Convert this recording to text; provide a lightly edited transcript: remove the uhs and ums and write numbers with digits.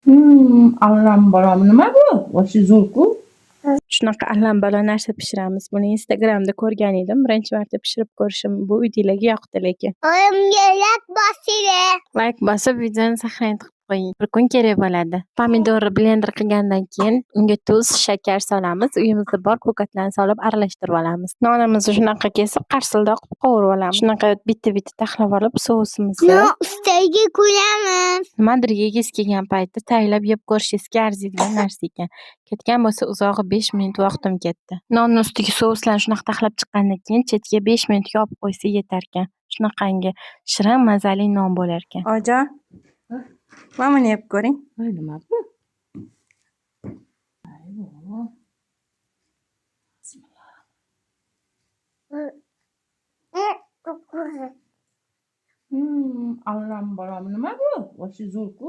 Allambalo, nima bu? Voshi zo'r-ku. Shunaqa allambalo narsa pishiramiz. Buni Instagramda ko'rgan edim. Birinchi marta pishirib ko'rishim. Bu uydagilarga yoqdi lekin. Oyimga layk bosinglar. Layk bosib, videoni saqlanib qo'ying. Bir kun kerak bo'ladi. Pomidorni blender qilgandan keyin unga tuz, shakar solamiz. Uyimizda bor ko'katlarni solib aralashtirib olamiz. Nonimizni shunaqa kesib, qarsildoq qilib qovurib olamiz. Shunaqa bitta-bitta taxlab olib, sousimizni Non ustiga qo'yamiz. Nimadir yegisi kelgan paytda tayyorlab yeb ko'rishingizga arziydigan narsa ekan. Ketgan bo'lsa uzog'i 5 minut vaqtim ketdi. Nonni ustiga souslarni shunaqa taxlab chiqqandan keyin chetga 5 minutga olib qo'ysa yetarkan. Shunaqangi shirin, mazali non bo'larkan. Oyijon, mana buni yeb ko'ring. Voy, nima bu? Ayvo. Bismillah. Allambalo, nima bu? Voshi zo'r-ku.